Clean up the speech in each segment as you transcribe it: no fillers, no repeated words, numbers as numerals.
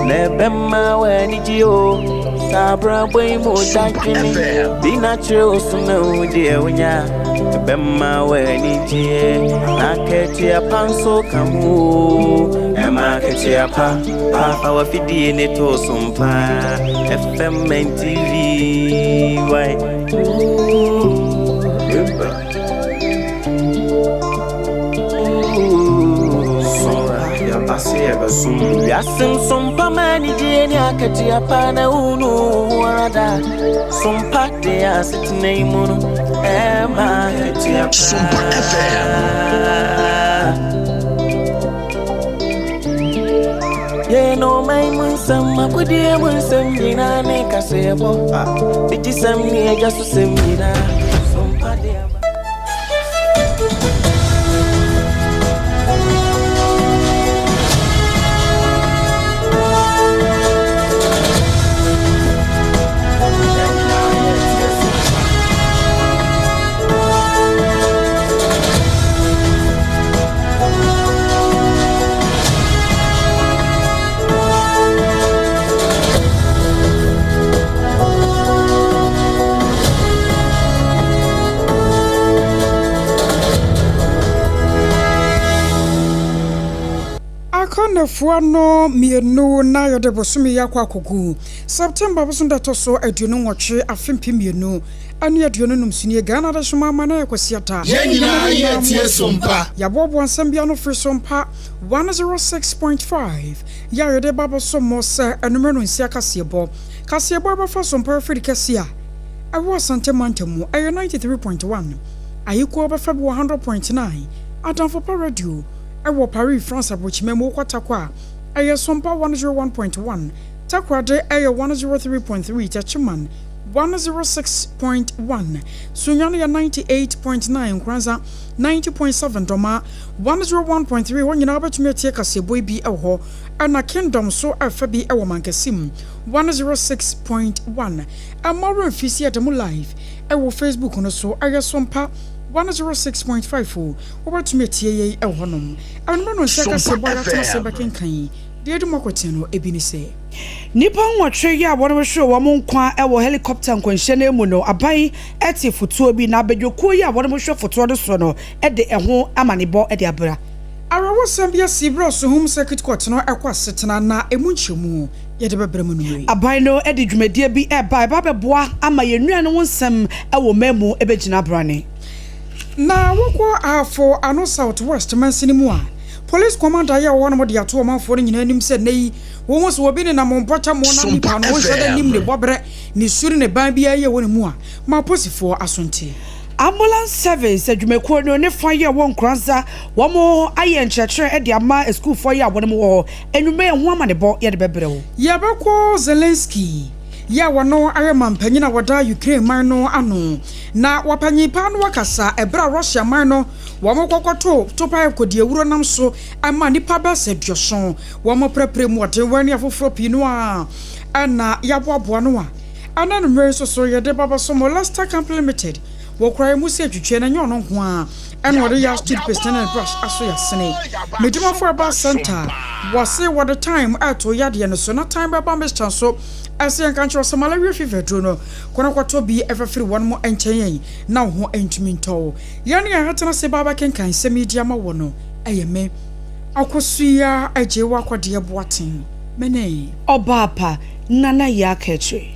Na ɛbɛma w'ani gye o. Saa abrabɔ yi mu dadwene bi na kyerɛ wo so na wo deɛ wonya. Ɛbɛma w'ani gye na akatua pa nso ka ho o. Ɛma akatua pa pa fa w'afidie ne to so mpa. FM and TV why? Wiase nsompa ma anigye ne akatua pa na wonu wo ho ara da. Sompa de asetena yi mu no ɛma akatua pa. Sompa FM. Yɛn ɔman mu nsɛm, akodie mu nsɛm nyinaa ne kaseɛbɔ. Bigyesɛm ne agya so sɛm nyinaa. Sompa de aba. Aka nnafua no mmienu na yɛde bosome yi akɔ akɔgu September bosom da ɛtɔ so 28 afe 2025 so nie. Ghana Adehyema ama no ayɛ Kwasiada. Yɛn nyinaa yɛ tie Sompa. Yɛaboaboa nsɛm bi ano firi Sompa 106.5 yɛ a yɛde ba abɛso mo sɛ anwummerɛ no nsia kaseɛbɔ. Kaseɛbɔ a ɛbɛfa Sompa afiri kɛseɛ a ɛwɔ Asante mantam mu ɛyɛ 93.1, Ayikuo bɛfa bi wɔ 100.9, Adamfo Pa Radio ɛwɔ Paris, France aburokyima mu, wokɔ Tarkwa a ɛyɛ Sompa 101.1, Takoradi ɛyɛ 103.3, Techiman 106.1, Sunyani yɛ 98.9, Nkoranza 90.7, Dɔma 101.3, hɔ nyinaa wobɛtumi atie kaseɛbɔ yi bi wɔ hɔ, ɛna Kingdom nso ɛfa bi wɔ Mankɛse mu 106.1. Ɛmma wo werɛ mfi sɛ yɛda mu live wɔ Facebook no so, ɛyɛ Sompa 106.5 o, wobɛtumi atie yei wɔ hɔnom. Ɛno no nsɛ Sompa kaseɛbɔ a yɛatena ase FM. bɛkenkan yi, deɛ ɛdi mu akɔten no ebi ne sɛ. Nnipa nwɔtwe yi a wɔrehwere wɔn nkwa wɔ helikopta nkwanhyia no mu no, aban te fotoɔ bi, na abadwakuo yi a wɔhwɛ fotoɔ no soɔ no de ɛho amanebɔ de abra. Awerɛhosɛm bi asi berɛ a Suhum Circuit Court no kɔ asetena na ɛmu nkyerɛmu yɛde bɛbrɛ mo anwummerɛ yi. Aban no de dwumadie bi reba a ɛba abɛboa ama yɛn nnuane ho nsɛm wɔ man mu bɛgyina abrane. Na wokɔ Ahafo Ano South West mansini mu a, Police Commander yi a ɔwɔ hɔnom de ato ɔmanfoɔ no nyinaa anim sɛ nnɛ yi wɔhu sɛ obi nenam mpɔtam na Sompa nipa no wonhyɛ da nnim ne FM. bɔberɛ, ne su ne ne ban biara yi a ɛwɔ ne mu a, ma aposifoɔ aso nte. Ambulance Service adwumakuo no ne fa yi a ɛwɔ Nkoranza wɔn ayɛ nkyerɛkyerɛ de ama asukuufoɔ yi a wɔn wɔ hɔ anwummerɛ yi ɛho amanebɔ yɛde bɛbrɛ wo. Yɛbɛkɔ Zelensky yi a ɔno ayɛ mampanyin a ɔda Ukraine man no ano na wɔpanyin paa no akasa ɛberɛ a Russia man no wɔn kɔkɔto topae kɔdiawuro nam so ma nnipa bɛsɛ 70 wɔn prɛprɛ mu ɔden wɔn ne afoforɔ pii no a ɛna yɛaboaboa no a ɛna no mmerɛ nso so yɛde ba bɛso mo Lester Camp Limited wɔ kura mu sɛ atwitwa na ɛnyɛ ɔno nko a ɛna ɔde yɛ toothpaste ne brush aso yɛasene Medimafo Herbal Center wɔse wɔde time ɛto yadeɛ no so na time bɛba mixture nso ɛsɛ yɛnka nkyerɛ sɛ malaria fever duro no kɔnɔ kɔtɔ bi ɛfɛfiri wɔn mo nkyɛn yɛn na wo ho ntumi ntɔw yɛn ne yɛn hatena se ba bɛkenkan nsɛm yi di ama wɔ no ɛyɛ me Akosua Agye Wakɔdeɛ Boateng mene. Ɔbaa pa, Nana Yaa Kɛkyire.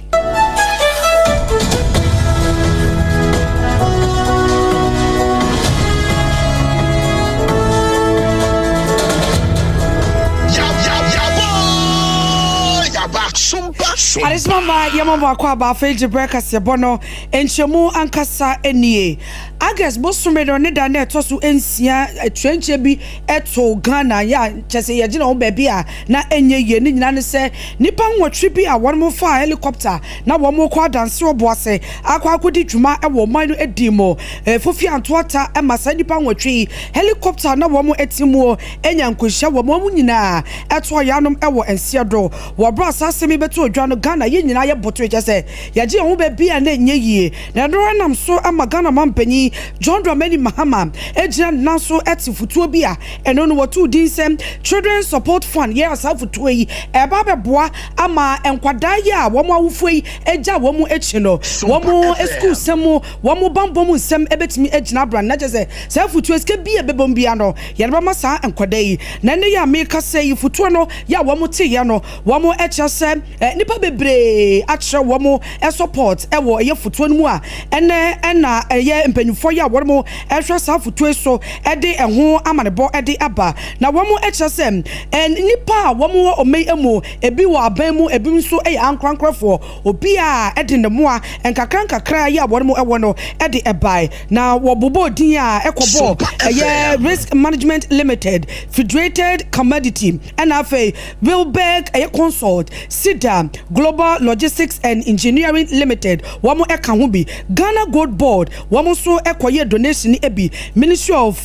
Adesima ma yɛma mo akɔ aba afei gye berɛ kaseɛbɔ no nkyɛmu ankasa nie. August bosome no ne da na ɛtɔ so nsia atuankyɛ bi too Ghana yɛ a kyɛ sɛ yɛgyina ho baabi a na ɛnyɛ yie. Ne nyinaa ne sɛ nnipa nwɔtwe bi a wɔn faa helicopter na wɔn kɔ adanse Obuase akɔ akɔdi dwuma wɔ ɔman no adi mu. Fofi Antoata ma saa nnipa nwɔtwe yi helicopter na wɔn te mu anya nkohyia wɔ wɔn nyinaa ɛto ɔyanom wɔ nseɛ do. Wɔ berɛ a saa asɛm yi bɛtoo dwa no, koraa no Ghana yɛn nyinaa yɛ botoe kyerɛ sɛ yɛgye yɛn ho baabi a na ɛnyɛ yie na ɛno ara nam so ama Ghana manpanyin John Dramani Mahama gyina ne nan so te fotuo bi a ɛno no wɔtoo din sɛ Children Support Fund yɛ a saa fotuo yi ɛreba abɛboa ama nkwadaa yi a wɔn awofoɔ yi agya wɔn akyi no wɔn sukuusɛm mu wɔn bammɔ mu nsɛm bɛtumi agyina abran na kyerɛ sɛ saa fotuo sika bi a ɛbɛbom biara no yɛde bɛma saa nkwadaa yi na ɛnɛ yi a merekasa yi fotuo no yɛ a wɔn teeɛ no wɔn kyerɛ sɛ nnipa bebree akyerɛ wɔn support wɔ ɛyɛ fotuo no mu a ɛnɛ ɛna ɛyɛ mpanyinfoɔ yi a wɔn ɛhwɛ saa fotuo yi so ɛde ɛho amanebɔ ɛde aba na wɔn kyerɛ sɛ nnipa a wɔn wɔ ɔman yi mu ebi wɔ aban mu ebi nso yɛ ankorankorafoɔ obi a ɛde ne mmoa nkakra nkakra yi a wɔn ɛwɔ no ɛde ɛbae na wɔbobɔ din a ɛkɔbɔ ɛyɛ Risk Management Limited, Federated Commodity, ɛna afei Wilberg ɛyɛ Consult, Sida Global Logistics and Engineering Limited wɔn ɛka ho bi, Ghana Gold Board wɔn nso ɛkɔyɛ donation bi, Ministry of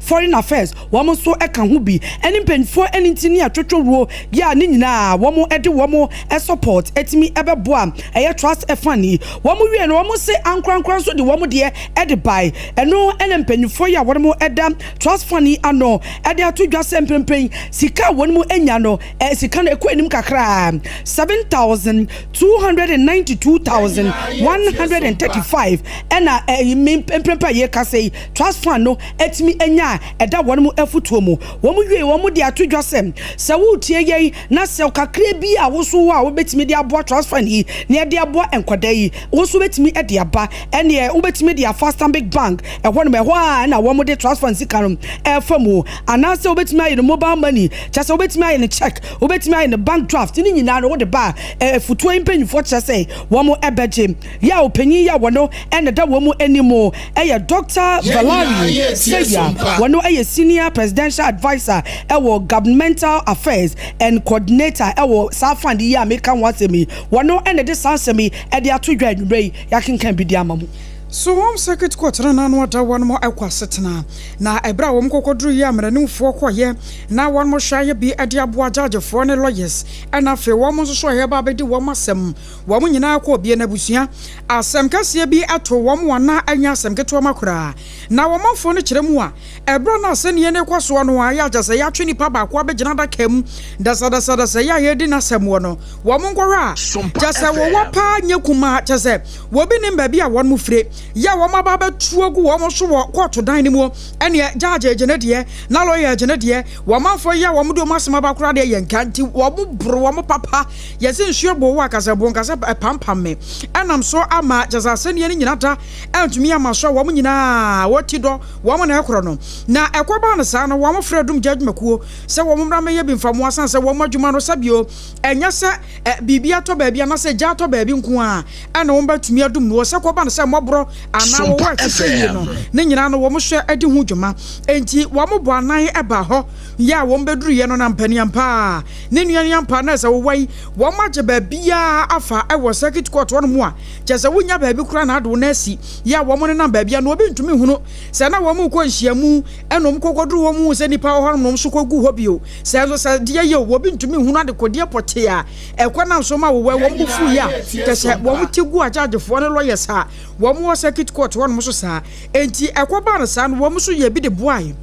Foreign Affairs wɔn nso ɛka ho bi, ɛne mpanyinfoɔ ɛne ntini atwotwowuo yɛ a ne nyinaa wɔn ɛde wɔn support ɛtumi ɛbɛboa ɛyɛ trust fund yi. Wɔn wie no wɔn se ankorankora nso de wɔn deɛ ɛde bae. Ɛno ɛna mpanyinfoɔ yi a wɔn ɛda trust fund yi ano ɛde ato dwa sɛ mprempren sika a wɔn mu anya no sika no ɛkɔ anim kakra, 7,292,135 ɛna mprempren a yɛkasa yi trust fund no ɛtumi anya a ɛda wɔn mu afutuo mu. Wɔn wie wɔn de ato dwa sɛ sɛ woretie yɛn na sɛ kakra bi a woso wɔ a wobɛtumi de aboa trust fund yi na yɛde aboa nkwadaa yi, wo nso wobɛtumi de aba. Ɛneɛ wobɛtumi de afa Stanbic Bank ɛhɔ nom, ɛhɔ a ɛna wɔn de trust fund sika no ɛfa mu, anaasɛ wobɛtumi ayɛ no mobile money, kyɛ sɛ wobɛtumi ayɛ no check, wobɛtumi ayɛ no bank draft ne nyinaa no wode ba a ɛfutuo yi mpanyinfoɔ kyerɛ sɛ wɔn ɛbɛgye. Yɛ a ɔpanyin yɛ a wɔn ɛna da wɔn anim ɛyɛ Dr. Valerie Seya, wɔn ɛyɛ senior presidential adviser ɛwɔ governmental affairs and coordinator ɛwɔ saa fund yi a meka ho asɛm yi. Wɔn ɛna de saa asɛm yi ɛde ato dwa anwummerɛ yi yɛakenkan bi di ama mu. So wɔn circuit court no nano ada wɔn mo ɛkɔ asetena na ɛberɛ a wɔn kɔkɔduru yi mmaranimfoɔ kɔyɛ na wɔn mo hwɛ ayɛ bi de aboa gyagyefoɔ ne lawyers, ɛna afei wɔn nso so ɛyɛ ba abɛdi wɔn asɛm. Wɔn nyinaa kɔ obie n'abusua asɛm kɛseɛ bi ato wɔn wɔn anya asɛm ketewa ma koraa na wɔn manfoɔ no kyerɛ mu a ɛberɛ no asɛnniɛ no kɔ soɔ no a yɛ agya sɛ yɛatwe nipa baako abɛgyina adaka mu dasadasadasa yɛ a yɛdi n'asɛm wɔ no wɔn nkɔhwɛ a kyɛ sɛ wɔwɔ paa nyɛ kumaa, kyɛ sɛ wɔbi nim baabi a wɔn mo fire yɛ a wɔn aba abɛtu agu wɔn so wɔ kɔɔto dan no mu. Ɛneɛ gyaagye gyene deɛ na lɔya gyene deɛ wɔn manfoɔ yi a wɔn de wɔn asɛm aba koraa deɛ yɛn nka nti wɔn boro wɔn papa. Yɛsi nsuo bo wɔ akasa bo nkasa ɛpampam me ɛnam so ama kyɛ sɛ asɛnniɛ no nyina da ɛntumi ama so a wɔn nyinaa wɔti dɔ wɔn na ɛkorɔ no na ɛkɔba no saa no wɔn frɛ dum gya adwumakuo sɛ wɔn mmra mɛyɛ bi mfamoa san sɛ wɔn adwuma no sɛbio ɛnyɛ sɛ biribi atɔ baabi anaasɛ gya atɔ baabi nko a ɛna wɔn bɛtumi adum no sɛ kɔba no sɛ mmɔborɔ anaa wɔwɔ ɛte yie no ne nyinaa no wɔn hwɛ adi ho dwuma. Enti wɔn bɔ anan ɛba hɔ yɛ a wɔn bɛduru yɛ no na mpaniampa ne nua niampa na sɛ wɔwɔ yi wɔn agye baabiara afa ɛwɔ circuit court wɔn mu a kyɛ sɛ wonya baabi koraa na ado na asi yɛ a wɔn nenam baabi a na obi ntumi hunu sɛ na wɔn kɔ nhyiamu ɛna wɔn kɔkɔduru wɔn mu sɛ nipa wɔ hɔ nom so kɔgu hɔ bio sɛ nso sɛ deɛ yɛ obi ntumi hunu adekodeɛ pɔtee a ɛkɔ nam so ma wɔwɔ wɔn bo fu yi a kyɛ sɛ wɔn ti gu agyagyefoɔ ne lawyers a wɔn wɔ circuit court wɔn so saa. Enti ɛkɔ baa no saa no wɔn nso yɛ bi de boae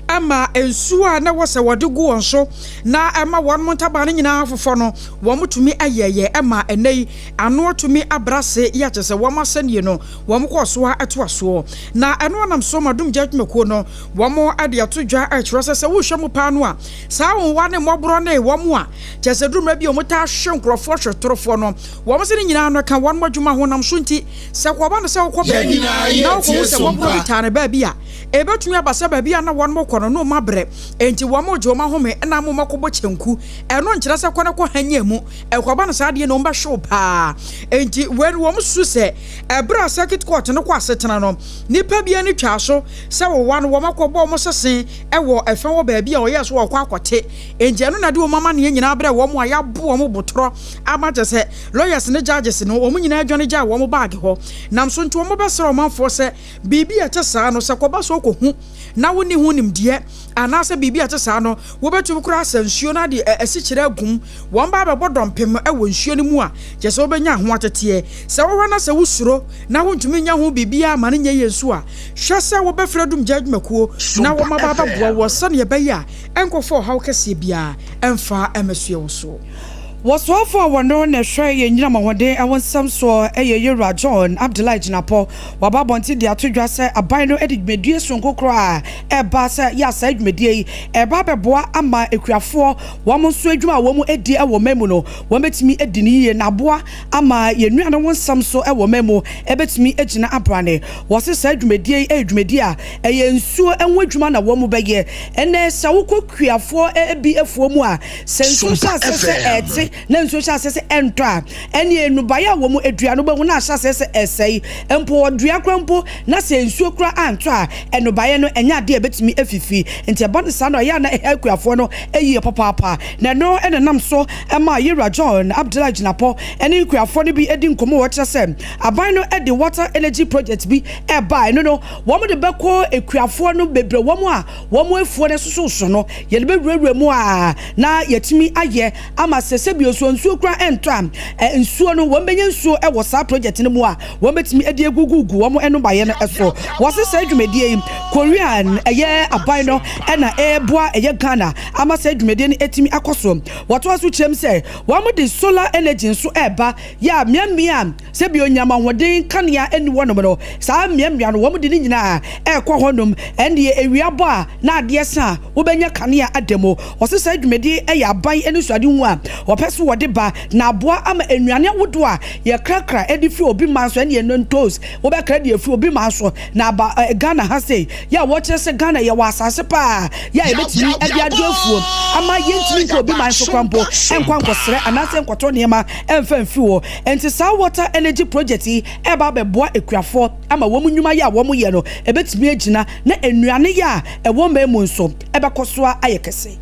ama nsuo a na wɔ sɛ wɔde gu wɔn so na ɛma wɔn mo ntaban no nyinaa fofɔ no wɔn tumi ayɛyɛ ɛma ɛnɛ yi ano tumi abrase yɛ akyɛ sɛ wɔn asɛnniɛ no wɔn kɔɔ so a ɛto asoɔ na ɛno anam so ma dum gya adwumakuo no wɔn de ato dwa ɛkyerɛ sɛ sɛ wohwɛ mu paa no a saa wɔn ne mmɔborɔ ne wɔn a kyɛ sɛ durumɛ bi a wɔn taa hwɛ nkurɔfoɔ hwɛ torofoɔ no wɔn sɛ ne nyinaa no ka wɔn adwuma ho nam so nti sɛ kɔba no sɛ wokɔ baabi na wokɔhu sɛ mmɔborɔ bi taa ne baabi a ɛbɛtumi aba sɛ baabi a na wɔn kɔ no no ma brɛ enti wɔn gye wɔn ahome ɛna mo makɔbɔ kyɛnku. Ɛno nkyerɛ sɛ kɔ ne kɔ hanya mu ɛkɔba no saa deɛ na wɔn bɛhyew paa. Enti wɔn wɔn su sɛ ɛberɛ a circuit court no kɔ asetena no nipa bi ani twa so sɛ wɔwa no wɔn akɔbɔ wɔn sese ɛwɔ ɛfɛn wɔ baabi a ɔyɛ so wɔkɔ akɔte. Enti ɛno na de wɔn amaneɛ nyinaa brɛ wɔn a yɛabo wɔn botorɔ ama kyɛ sɛ lawyers ne judges no wɔn nyinaa adwane gya wɔn baage hɔ nam so. Nti wɔn bɛsrɛ ɔmanfoɔ sɛ biribi a ɛkyɛ saa no sɛ kɔba so. wokɔhu na wonni ho nimdeɛ anaasɛ biribi a ɛte saa no, wobɛtumi koraa asa nsuo no ade asikyire agu mu. Wɔn ba abɛbɔ dɔmpem wɔ nsuo no mu a, kyerɛ sɛ wobɛnya ho ateteɛ. Sɛ wohwɛ na sɛ wosuro na wontumi nyɛ ho biribiara ma no nyɛ yie nso a, hwɛ sɛ wobɛfrɛ dumgya adwumakuo na Sompa wɔn aba abɛboa FM. woɔ sɛdeɛ ɛbɛyɛ a ɛnkɔfa ɔhaw kɛseɛ biara ɛmfa mmɛsoɛ wo so. Wɔsoafo a wɔno na ɛhwɛ yɛn nyinam ahoɔden ho nsɛm soɔ yɛ Yewura John Abdulai Jinapor. Waba abɔnten de ato dwa sɛ aban no de dwumadie sononko koraa ɛreba sɛ yɛ a saa dwumadie yi ɛreba abɛboa ama akuafoɔ wɔn nso adwuma a wɔn di wɔ man mu no wɔn bɛtumi adi no yie na aboa ama yɛn nnuane ho nsɛm nso wɔ man mu ɛbɛtumi agyina abrane. Wɔse saa dwumadie yi yɛ dwumadie a ɛyɛ nsuo ho adwuma na wɔn bɛyɛ. Ɛnɛ sɛ wokɔ kuafoɔ bi afuo mu a Sɛ nsuo hyɛ Sompa aseɛ sɛ FM. ɛrete na nsuo hyɛ aseɛ sɛ ɛntɔ a, ɛnneɛ nnubaeɛ a wɔdua no wobɛhu na ahyɛ aseɛ sɛ ɛresɛe. Mpo wɔdua koraa mpo na sɛ nsuo koraa antɔ a, nnɔbaeɛ no ɛnyɛ adeɛ a ɛbɛtumi afifi. Nti ɛba no saa no a, ɛyɛ a na ɛha akuafoɔ no yie papaapa. Na ɛno na ɛnam so maa Yewura John Abdulai Jinapor ne nkuafoɔ no bi di nkɔmmɔ a wɔkyerɛ sɛ aban no de water energy project bi reba a ɛno no wɔde bɛkɔ akuafoɔ no bebree, wɔn a wɔn afuo no soso no, yɛde bɛwurawura mu a na yɛatumi ayɛ ama sɛ sɛbi nsuo nsuo koraa ɛntɔ a, nsuo no wɔn bɛnya nsuo wɔ saa project no mu a wɔn bɛtumi de agugugu wɔn nnɔbaeɛ no so. Wɔse saa dwumadie yi Korean ɛyɛ aban no na ɛreboa ɛyɛ Ghana ama saa dwumadie no atumi akɔ so. Wɔtoa so kyerɛm sɛ wɔn de solar energy nso ɛreba yɛ a mmeammea a Sɛbi onyam ahoɔden kanea nni hɔnom no, saa mmeammea no, wɔde ne nyinaa rekɔ hɔnom. Ɛndeɛ awia bɔ a na adeɛ sa a, wobɛnya kanea ada mu. Ɔse saa dwumadie yi yɛ aban anisoadehu a wɔpɛ so wɔde ba na aboa ama nnuane ahodoɔ a yɛkrakra de firi obi man so, ɛne ɛno ntos, wobɛkra de afiri obi man so na aba Ghana ha sei, yɛ a wɔkyerɛ sɛ Ghana yɛwɔ asase pa a yɛ a yɛbɛtumi de adɔ afuo ama yɛntumi nkɔ obi man so koraa mpo nkɔ nkɔsrɛ anaasɛ nkɔtɔ nneɛma mfa mfiri hɔ. Enti saa water energy project yi reba abɛboa akuafoɔ ama wɔn nnwuma yɛ a wɔyɛ no ɛbɛtumi agyina na nnuane yɛ a ɛwɔ man mu nso ɛbɛkɔ so ara ayɛ kɛse.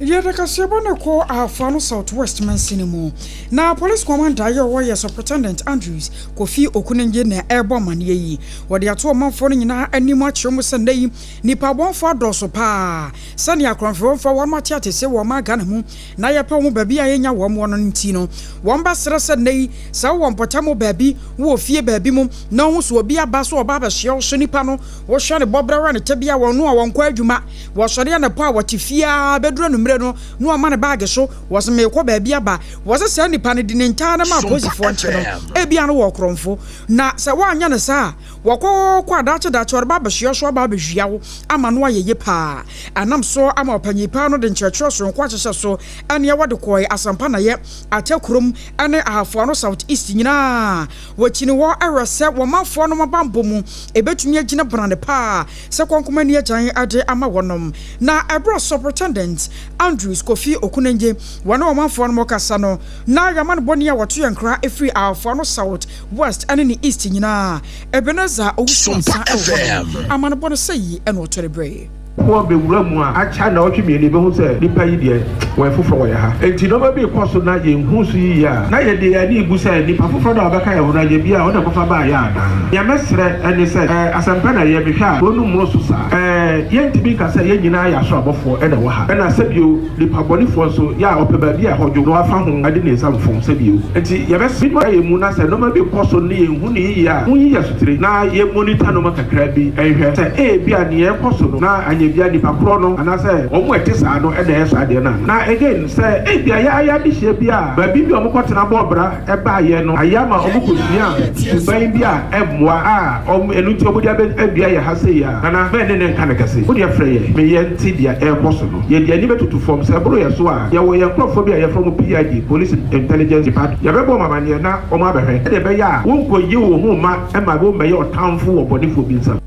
Yɛde kaseɛbɔ no kɔ Ahafo-Ano South West mansini mu, na Police Commander a ɔwɔ yɛ Superintendent Andrews Kofi Okunengye na ɛrebɔ amaneɛ yi. Wɔde ato ɔmanfoɔ no nyinaa anim akyerɛ mu sɛ nnɛ yi nnipa abɔnfoɔ adɔɔso paa sɛdeɛ akorɔmfewɔmfoɔ a wɔn ate atese wɔ ɔman Ghana mu na yɛpɛ wɔn baabi a yɛnya wɔn wɔ no nti no, wɔbɛsrɛ sɛ nnɛ yi, sɛ wowɔ mpɔtam baabi, wowɔ fie baabi mu, na wohu sɛ obi aba sɛ ɔba abɛsoɛ wo so nipa no, wohwɛ ne bɔberɛ, wohwɛ ne tebea, wɔn a wɔnkɔ adwuma, wɔsɔre anɔpa a wɔte fie ara bɛduru anwummerɛ no, na wɔama ne baage so, wɔse merekɔ baabi aba. Wɔse saa nipa no de ne ntaa no ma Sompa apolisifoɔ nkye no, FM. ebia no wɔ ɔkorɔmfo. Na sɛ woanyɛ no saa a, Wɔkɔ kɔ a daakye daakye ɔreba abɛsoɛ so aba abɛhwia wo ama no ayɛ yie paa. Ɛnam so ama ɔpanyin paa no de nkyerɛkyerɛ soronko ahyehyɛ so ɛneɛ wɔde kɔɔe Asampa Nayɛ, Atɛ kurom ne Ahafo Ano South East nyinaa. Wɔkyini hɔ hwɛ sɛ wɔn manfoɔ nom abanbɔ mu ɛbɛtumi agyina brane paa sɛ kɔnkoma ani agyan de ama wɔnom. Na ɛberɛ a Superintendent Andrews Kofi Okunengye wɔne ɔmanfoɔ nom kasa no na yɛamanebɔni a wɔto yɛn nkra firi Ahafo Ano South West ne ne East nyinaa, Ebenezer Owusu Sompa Ansah wɔ hɔnom. FM. Amanebɔ no sɛyi na ɔtɔ ne berɛ. Wɔ bɛwura mu a, akyɛ nnawɔtwe mmienu yɛbɛhu sɛ nnipa yi deɛ wɔyɛ foforɔ wɔ yɛn ha. Enti nnoɔma bi rekɔ so na yɛnhu so yiye a, na yɛde yɛn ani rebu sɛ nnipa foforɔ no a wɔbɛka yɛn ho no anyɛ bi a wɔn na ɛkɔfa baeɛ anaa. Nea mɛsrɛ ne sɛ, ɛɛ asɛmpɛ na ɛyɛ, mehwɛ a kuro no mmoro so saa. Ɛɛ yɛntumi nka sɛ yɛn nyinaa yɛ asoro abɔfoɔ na ɛwɔ ha. Ɛna sɛbio nnipa bɔnefoɔ nso yɛ a ɔpɛ baabi a ɛhɔ dwo na wafa ho de ne nsa mfom sɛbio. Enti yɛbɛsrɛ mo yɛn mu na sɛ nnoɔma bi rekɔ so ne yɛnhu no yiye a, monyi yɛn asotire na yɛ monitor nnoɔma kakra bi nhwɛ sɛ ebia nea ɛrekɔ so no na anyɛ bia nipa korɔ no anaasɛ wɔn a ɛte saa no na ɛyɛ saa adeɛ no anaa. Na again sɛ ebia yɛ ayɛ adehyeɛ bi a baabi bi a wɔkɔtena bɔɔ bra baeɛ no ayɛ ama wɔkɔsua suban bi a ɛmmoa a wɔn ɛno nti wɔde abɛ abia yɛ ha sei a, Nana mɛne ne nka no kɛse. Wo deɛ frɛ yɛ me yɛnte deɛ ɛrekɔ so no. Yɛde ani bɛtoto fam. Sɛ ɛboro yɛ so a, yɛwɔ yɛn nkurɔfoɔ bi a yɛfrɛ wɔn PID, Police Intelligence Department. Yɛbɛbɔ wɔn amanneɛ na wɔabɛhwɛ sɛdeɛ ɛbɛyɛ a wonkɔyi wo ho mma mma wommɛyɛ ɔtamfo wɔ bɔnefoɔ bi nsam.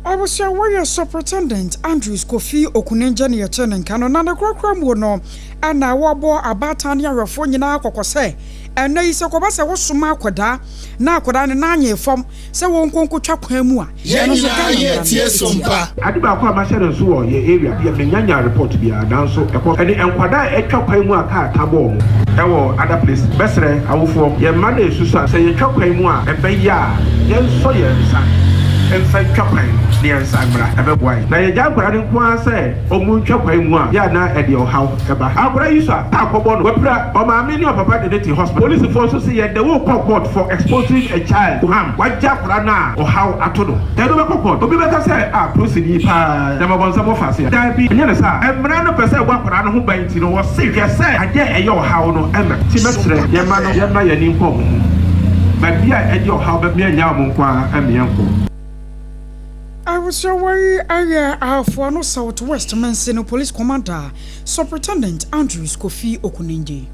Abusua wɔyɛ Superintendent Andrews Kofi Okunengye ne yɛkyerɛ ne nka no na ne korakora muo no na wɔbɔ abaatan ne awɛfoɔ nyinaa kɔkɔ sɛ ɛnɛ yi sɛ kɔba sɛ wosoma akwadaa na akwadaa no nan nyee fam sɛ wɔnkɔ nkɔtwa kwan mu a Yɛn ɛno nso nyinaa Ghana yɛ mmara no tie tia. Sompa. Ade baako a mahyɛ no nso wɔ yɛn area deɛ mennya nyaa report biara nanso ɛkɔ ɛne nkwadaa a ɛtwa kwan mu a car ta bɔ wɔn ɛwɔ other places. Mɛsrɛ awofoɔ yɛn mma no ɛsusua sɛ yɛtwa kwan mu a ɛbɛyɛ a yɛnsɔ yɛn nsa. mfa ntwa kwan no na yɛnsan mmra. Ɛbɛboa yɛn. Na yɛgyaa nkwadaa no nko ara sɛ wɔntwa kwan mu a, yɛ a na ɛde ɔhaw ba. Akwadaa yi sua, kaa kɔbɔ no, wapira, ɔmaame ne ɔpapa de no te hospital. Polisifoɔ nso se yɛde wo rekɔ court for exposing a child to harm. Wagya akwadaa no a ɔhaw ato no. Yɛde wo bɛkɔ court. Obi bɛka sɛ, ah, polisini yi paa, gyama bɔnsam wɔ faase a. Daabi, ɛnyɛ no saa. Mmara no pɛ sɛ ɛbɔ akwadaa no ho ban nti no, wɔse hwɛ sɛ adeɛ a ɛyɛ ɔhaw no mmra. Nti mɛsrɛ, yɛn mma no, yɛmma yɛn ani nkɔ wɔn ho. Baabi a ɛde ɔhaw bɛba, yɛnnyaa wɔn nko ara mma yɛnkɔ. Abusua wei yɛ Ahafoa no South West Mansini Police Commander, Superintendent Andrews Kofi Okunenge.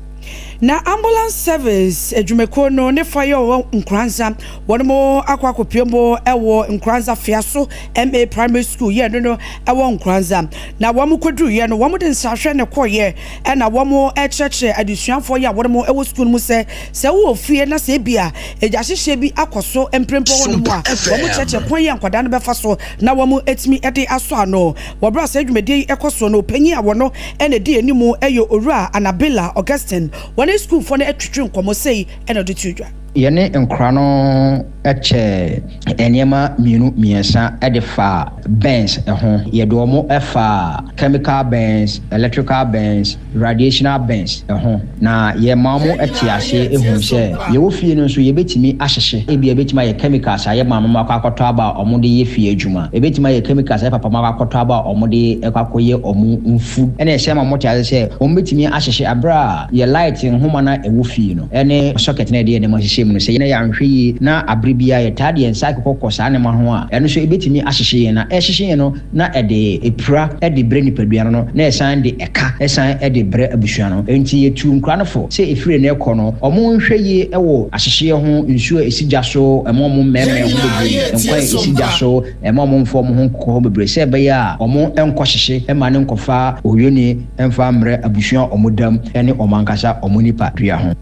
Na Ambulance Service adwumakuo no ne fa yɛ wɔ Nkoranza, wɔn akɔ akɔpue mu wɔ Nkoranza Fiaso MA Primary School yɛ no no wɔ Nkoranza. Na wɔn kɔduruiɛ no, wɔn de nsrahwɛ na ɛkɔeɛ ɛna wɔn kyerɛkyerɛ adesuafoɔ yi a wɔn wɔ sukuu no mu sɛ, sɛ wowɔ fie na sɛ ebia egyahyehyeɛ bi akɔ so mprempren hɔ nom a, wɔn kyerɛkyerɛ kwan yi a nkwadaa no bɛfa so na wɔn atumi de asɔ ano. Wɔ berɛ a saa dwumadie yi kɔ soɔ no, ɔpanyin a wɔno na ɛdi anim yɛ Owura Anabila Augustine. Wɔne sukuufoɔ no twetwe nkɔmmɔ sei na ɔde too dwa. Yɛne nkora no kyɛɛ nneɛma mmienu mmiɛnsa de faa burns ho. Yɛde wɔn faa chemical burns, electrical burns, radiational burns ho, na yɛma wɔn te aseɛ hunu sɛ yɛwɔ fie no nso yɛbɛtumi ahyehye. Ebia ɛbɛtumi ayɛ chemicals a yɛ maame mo akɔ akɔtɔ aba a wɔde yɛ fie adwuma. Ɛbɛtumi ayɛ chemicals a yɛ papa mo akɔ akɔtɔ aba a wɔde kɔ akɔyɛ wɔn mfu. Ɛna ɛsɛ ma wɔte aseɛ sɛ wɔbɛtumi ahyehye aberɛ a yɛ light nhoma no a ɛwɔ fie no ne socket no a yɛde yɛn nneɛma hyehyɛ mu no, sɛ yɛanhwɛ yie na aberɛ biara yɛtaa de yɛn nsa kɔkɔ saa nneɛma ho a, ɛno nso ɛbɛtumi ahyehye yɛn. Na ɛhyehye yɛn no, na ɛde pira de brɛ nipadua no no, na ɛsan de ɛka san de brɛ abusua no. Enti yɛtuu nkura no fo sɛ ɛfiri ɛnnɛ rekɔ no, wɔnhwɛ yie wɔ ahyehyeɛ ho, nsuo a ɛsi gya so, mma wɔmmɛɛmɛɛ ho bebree, nkwan a ɛsi gya so, mma wɔmmfa wɔn ho nkokɔ hɔ bebree sɛ ɛbɛyɛ a wɔnkɔhyehye mma no nkɔfa oyoni mfa mmrɛ abusua a wɔda mu ne wɔn ankasa wɔn nipadua ho.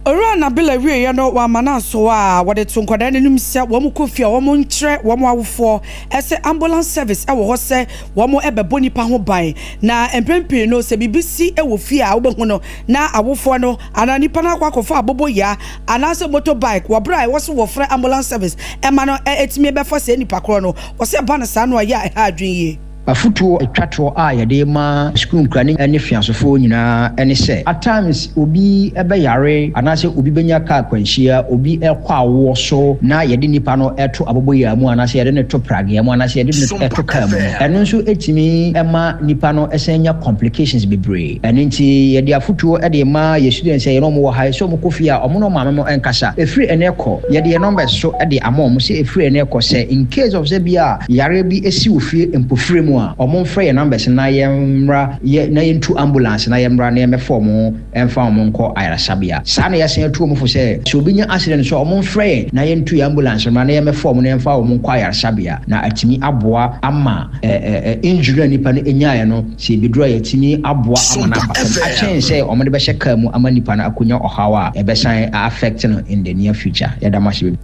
Owura Nabila wieeɛ no, wamma no anso a wɔde to nkwadaa no anim sɛ wɔn kɔ fie a wɔn nkyerɛ wɔn awofoɔ sɛ ambulance service wɔ hɔ sɛ wɔn bɛbɔ nipa ho ban. Na mpɛn pii no sɛ biribi si wɔ fie a wobɛhu no na awofoɔ no anaa nipa no akɔ akɔfa aboboyaa anaasɛ motor bike wɔ berɛ a ɛwɔ sɛ wɔfrɛ ambulance service ma no tumi bɛfa saa nipa korɔ no. Wɔsɛ ɛba no saa no a ɛyɛ a ɛha adwene yie. Afotuo a ɛtwa toɔ a yɛde rema sukuu nkura ne afiasofoɔ nyinaa ne sɛ, at times obi bɛyare anaasɛ obi bɛnya kaa akwanhyia, obi rekɔ awoɔ so na yɛde nipa no to aboboyaa mu anaasɛ yɛde no to pragea mu anaasɛ yɛde no to kaa mu no, ɛno nso tumi ma nipa no san nya complications bebree. Ɛno nti yɛde afotuo de rema yɛn students a yɛne wɔn wɔ ha yi sɛ wɔkɔ fie a wɔne wɔn maame mo nkasa. Ɛfiri ɛnnɛ rekɔ, yɛde yɛn numbers nso de ama wɔn sɛ ɛfiri ɛnnɛ rekɔ sɛ in case of sɛ bi a yareɛ bi si wɔ fie mpofire mu a, wɔmfrɛ yɛn numbers na yɛmmra yɛ na yɛntu ambulance na yɛmmra na yɛmmɛfa wɔn mfa wɔn nkɔ ayaresabea. Saa na yɛasan atu wɔn fo sɛ, sɛ obi nya accident nso a, wɔmfrɛ yɛn na yɛntu yɛn ambulance mmra na yɛmmɛfa wɔn na yɛmfa wɔn nkɔ ayaresabea na atumi aboa ama injury a nipa no nyaeɛ no, sɛ ɛbɛduru a yɛatumi aboa ama no aba fam akyɛn sɛ wɔde bɛhyɛ kaa mu ama nipa no akɔnya ɔhaw a ɛbɛsan a affect no in the near future. Yɛda mo ase bebree.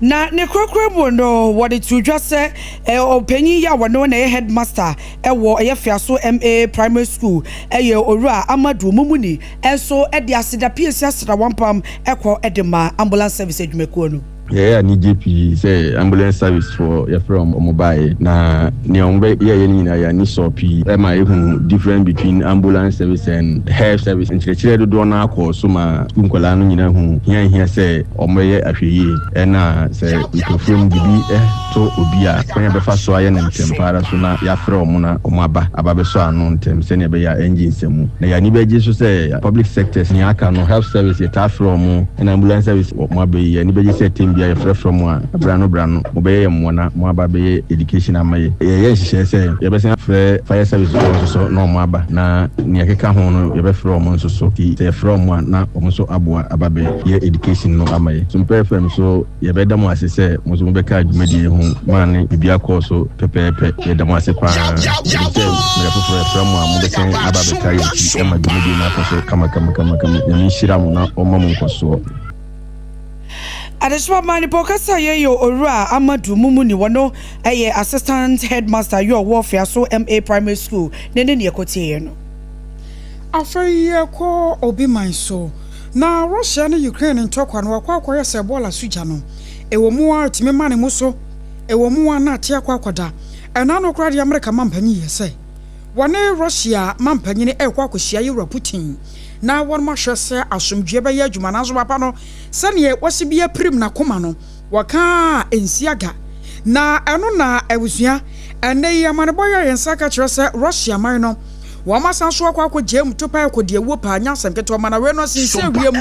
Na ne korakora mu no, wɔde too dwa sɛ ɔpanyin yi a ɔno na ɛyɛ headmaster wɔ ɛyɛ Fiaso MA Primary School yɛ Owura Amadu Mumuni nso de aseda piesie aseda wampam kɔ de ma Ambulance Service adwumakuo no. Yɛyɛ anigye pii sɛ ambulance service foɔ yɛfrɛ wɔn wɔn baeɛ na nea wɔn bɛ yɛɛyɛ no nyinaa yɛn ani sɔɔ pii ɛma yɛhunu difference between ambulance service and health service. Nkyerɛkyerɛ dodoɔ no ara kɔɔ so ma sukuu nkwadaa no nyinaa huu hia a ɛhia sɛ Wɔbɛyɛ ahwɛyie na sɛ nkurɔfoɔ mu biribi to obi a, kwan a yɛbɛfa so ayɛ no ntɛm pa ara so na yɛafrɛ wɔn na wɔaba aba abɛsɔ ano ntɛm sɛdeɛ ɛbɛyɛ a ɛrennye nsɛmmu. Na yɛn ani bɛgye nso sɛ public sectors, nea aka no, health service yɛtaa frɛ wɔn ɛna ambulance service wɔn aba yi, yɛn ani bɛgye sɛ term biara yɛfrɛfrɛ mo a, berɛ ano berɛ ano mobɛyɛ yɛn mmoa na moaba abɛyɛ education ama yɛn. Yɛyɛ nhyehyɛeɛ sɛ yɛbɛsan afrɛ fire service foɔ nso so na wɔaba na nea ɛkeka ho no yɛbɛfrɛ wɔn nso so. Nti sɛ yɛfrɛ wɔn a na wɔn nso aboa aba abɛ. yɛ education no ama yɛ. Sumpɛ FM so yɛbɛda mo ase sɛ mo nso mobɛkaa dwumadie yi ho maa ne biribiara kɔɔ so pɛpɛɛpɛ. Yɛda mo ase paa. Yɛnim sɛ mmerɛ foforɔ yɛfrɛ mo a mobɛsan aba abɛtaa yɛn akyi ama dwumadie no akɔ so kamakamakama. Nyame nhyira mo na ɔmma mo nkɔsoɔ. Adesoa ma nipa ɔkasa yɛ yɛ Owura Amadu Mumuni wɔno yɛ Assistant Headmaster yɛ ɔwɔ Fiaso MA Primary School ne ne neɛ kɔtieɛ no. Afei yɛkɔ obi man so. Na Russia ne Ukraine ntɔkwa no akɔ akɔyɛ sɛ bɔɔla so gya no. Ɛwɔ mu ara ɛtumi ma ne mu so, ɛwɔ mu ara na ate akɔ akɔda. Ɛno ano koraa deɛ Amerika mampanyin yɛ sɛ wɔne Russia mampanyin ɛrekɔ akɔhyia Yewura Putin na wɔnom ahwɛ sɛ asomdwoeɛ bɛyɛ adwuma. Nanso papa no sɛdeɛ wasi bi apirim n'akoma no, wɔka a ɛnsi aga. Na ɛno na abusua, ɛnnɛ yi amanebɔ yi a yɛn nsa ka kyerɛ sɛ Russia man no wɔn asan so akɔ akɔgyaa mu topae akɔdi awuo paa, nyɛ asɛm ketewa ma na wei no asinsiɛ wiem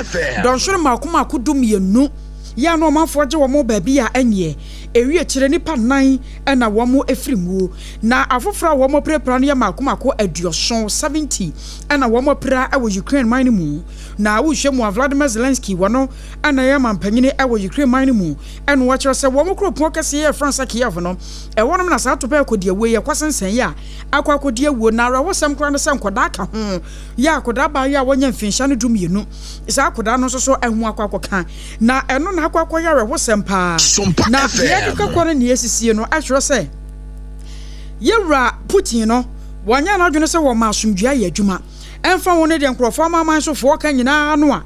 dɔnhwere mmaako mmaako 12 yɛ a na ɔmanfoɔ gye wɔn baabi a ɛnyeɛ. Ɛwie akyire nnipa nnan na wɔn afiri muo, na afoforɔ a wɔn apirapira no yɛ mmaako mmaako 70, 70, na wɔn apira wɔ Ukraine man no mu. Na wohwɛ mu a Vladimir Zelensky wɔno na ɛyɛ mampanyini wɔ Ukraine man no mu na wɔkyerɛ sɛ wɔn kuropɔn kɛseɛ yɛ France Kiev no ɛhɔnom na saa topɛ akɔdi awuo yi ɛkɔsensɛn yi a akɔ akɔdi awuo. Na awerɛhosɛm koraa ne sɛ nkɔdaa ka ho yɛ akɔdaa baa yi a wɔnya mfinhyia no 12 saa akɔdaa no nso so ɛho akɔ akɔka na ɛno na akɔ akɔyɛ awerɛhosɛm paa. Na deɛ ɛkeka kɔ no nea ɛsisie no ɛkyerɛ sɛ yɛwura Putin no wɔnyɛ n'adwene sɛ wɔma asomdwoeɛ ayɛ adwuma ɛmfa ho ne deɛ nkurɔfoɔ amanaman sofoɔ ka nyinaa no a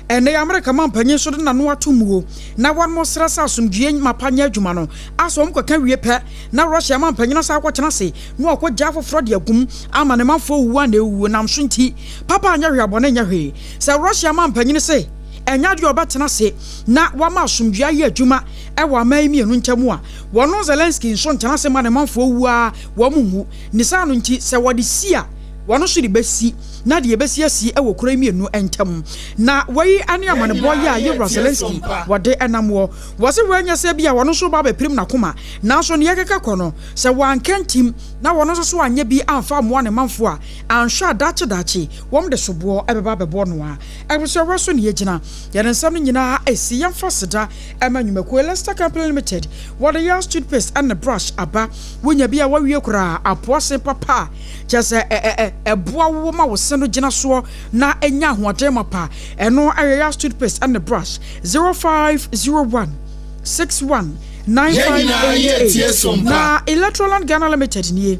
ɛnnɛ yi Amerika mampanyin nso de n'ano ato muo na wɔn srɛ sɛ asomdwoeɛ mapa nyɛ adwuma no, asɛ wɔn kɔka wie pɛ na Russia mampanyin asan akɔtena ase na wakɔ gya afoforɔ de agum ama ne manfoɔ awuwu a na ɛwuwuo nam so nti papa anyɛ hwee abɔne nyɛ hwee. Sɛ Russia mampanyin se ɛnyɛ adeɛ a ɔbɛtena ase na wama asomdwoeɛ ayɛ adwuma wɔ aman yi mmienu ntam a, wɔno Zelensky nso ntena ase ma ne manfoɔ wu ara wɔn nwu. Ne saa no nti sɛ wɔde si a wɔn nso de bɛsi na deɛ ɛbɛsi asi wɔ kuro yi mmienu ntam. Na wei ne amanebɔ yi a Yewura Zelensky wɔde nam wɔ. Wɔse wei nyɛ sɛ ebia wɔn nso reba abɛpirim n'akoma, nanso nea ɛkeka kɔ no, sɛ wanka ntim na wɔn nso so anyɛ bi amfa ammoa ne manfoɔ a, anhwɛ a daakye daakye wɔn de soboɔ bɛba abɛbɔ no a. Abusuawerɛ so na yɛgyina. Yɛde nsɛm no nyinaa asi. Yɛmfa aseda ma nnwumakuo Lester Company Limited, wɔde Yas Toothpaste ne Brush aba. Wonya bi a woawie koraa, apoa se papa a Kyerɛ sɛ, ɛ ɛ ɛboa wo ma wo se no gyina soɔ na ɛnya ahoɔden mapa. Ɛno ɛyɛ Yas toothpaste ne brush. 0501 61 9588. Na Electroland Ghana Limited nie.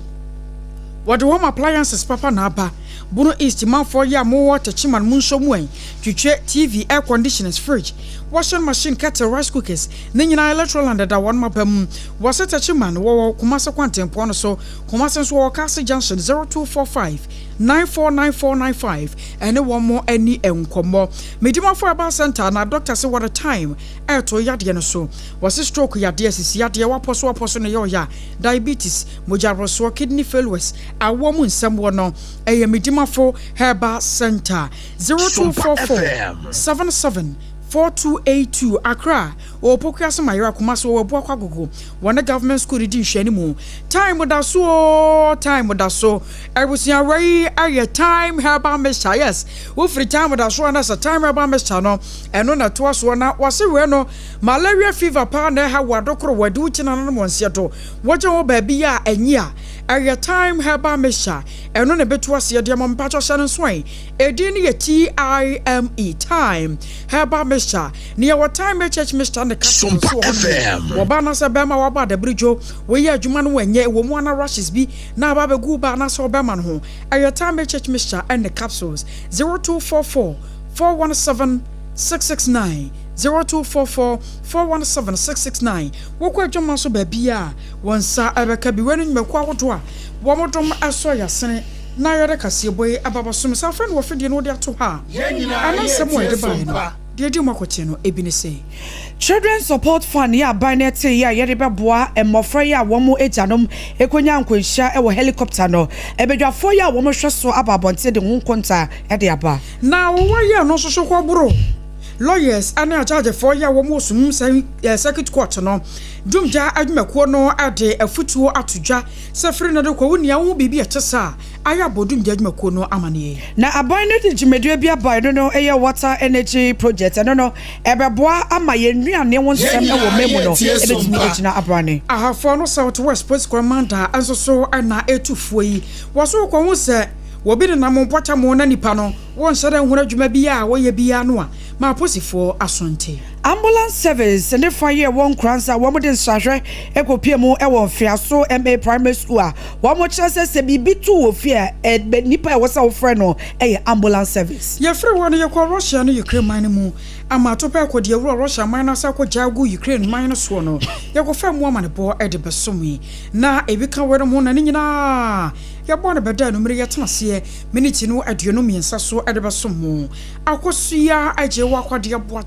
Wɔde home appliances papa na aba. Bono East manfoɔ yi a mowɔ Techiman mu nso mu ɛ, twitwe, TV, air conditioners, fridge, washing machine, kettle, rice cookers, ne nyinaa Electroland da wɔn mapa mu. Wɔse Techiman wɔwɔ Kumase kwantempɔn no so. Kumasi nso wɔwɔ Kasi Junction 0245 949495 ɛne wɔn ani nkɔmmɔ. Medimafo Herbal Center na doctor se wɔde time ɛreto yadeɛ no so. Wɔse stroke yadeɛ, sisi yadeɛ, wapɔso wapɔso na ɛyɛ ɔya, diabetes, mogya aborosoɔ, kidney failures, awoɔ mu nsɛm wɔ no ɛyɛ Medimafo Herbal Center 0244 77 4282 Accra, wɔ Opokuase Mayera, Kumasi wɔwɔ Abuakwa Agogo. Wɔne government school no di nhwɛanimu. Time da so oo, time da so. Abusua wei ɛyɛ time herbal mixture. Yes, wofiri time da so a na sɛ time herbal mixture no, ɛno na ɛtoa soɔ. Na wɔse wei no, malaria fever paa na ɛha wo adokoro, wɔde wo ti nananom wɔn nseɛ do. Wogye ho baabi a ɛnye a, ɛyɛ time herbal mixture. Ɛno na ɛbɛtu aseɛ de ama wo. Mpakyɛ hyɛ no nso ɛ. Edin no yɛ TIME, time herbal mixture. Nea ɛwɔ Time HH Mixture ne capsule nso wɔ hɔ nom. Wɔ baa anaasɛ bɛrima a wabɔ adabirigyo, woyɛ adwuma no ɛnyɛ, ɛwɔ mu ana rashes bi na aba abɛgu wo baa anaasɛ ɔbɛrima no ho, ɛyɛ Time HH Mixture ne capsules. 0244 417 669, 0244 417 669. Wokɔ adwamma so baabiara a, wo nsa bɛka bi. Wei ne nnwumakuo ahodoɔ a wɔdom sɔ yɛn asene na yɛde kaseɛbɔ yi aba abɛsom. Sɛ afei na wɔfidie no wode ato hɔ a, ɛno nsɛm a yɛde baeɛ no, Deɛ ɛdi mu akɔteɛ no, ebi ne sɛ. Children Support Fund yɛ aban no ɛtee a yɛde bɛboa mmɔfra yi a wɔn agyanom kɔnya nkwanhyia wɔ helicopter no. Badwafoɔ yi a wɔn hwɛ so aba abɔnten de ho nkonta de aba. Na wɔayɛ no nso so kɔboro lawyers ne agyagyefoɔ yi a wɔn wɔ Sumum Circuit Court no. Dumgya adwumakuo no de afutuo ato dwa sɛ firi nnɛ de kɔ wo nua wohu biribi a ɛte saa a, ayɛ abɔ Dumgya adwumakuo no amaneɛ. Na aban no de dwumadie bi aba ɛno no yɛ Water Energy Project ɛno no ɛbɛboa ama yɛn nnuane ho nsɛm wɔ ɔman mu no ɛbɛtumi agyina abrane. Ahafoɔ no South West Police Commander nso so na ɛtu foɔ yi wɔ so kɔ ho sɛ wɔbi nenam mpɔtam na nipa no wɔnhyɛ da nhunu adwuma biara a wɔyɛ biara no a ma aposifoɔ aso nte. Ambulance Service ne fa yi a ɛwɔ Nkoranza a wɔde nsrahwɛ kɔpue mu wɔ Mfeaso MA Primary School a wɔkyerɛ sɛ sɛ biribi to wɔ fie a ɛ nipa a ɛwɔ sɛ wofrɛ no yɛ Ambulance Service. Yɛfiri hɔ no yɛkɔɔ Russia ne Ukraine man no mu ama atopɛ akɔ deɛ wura Russia man no ase akɔgya agu Ukraine man no soɔ no yɛkɔfaa mu amanebɔ de bɛsomee na ebi ka weinom ho na ne nyinaa yɛbɔɔ no bɛda anumere yɛtena aseɛ miniti no 23 so de bɛsom mo. Akosua Agyei Wakwadeɛ Boateng.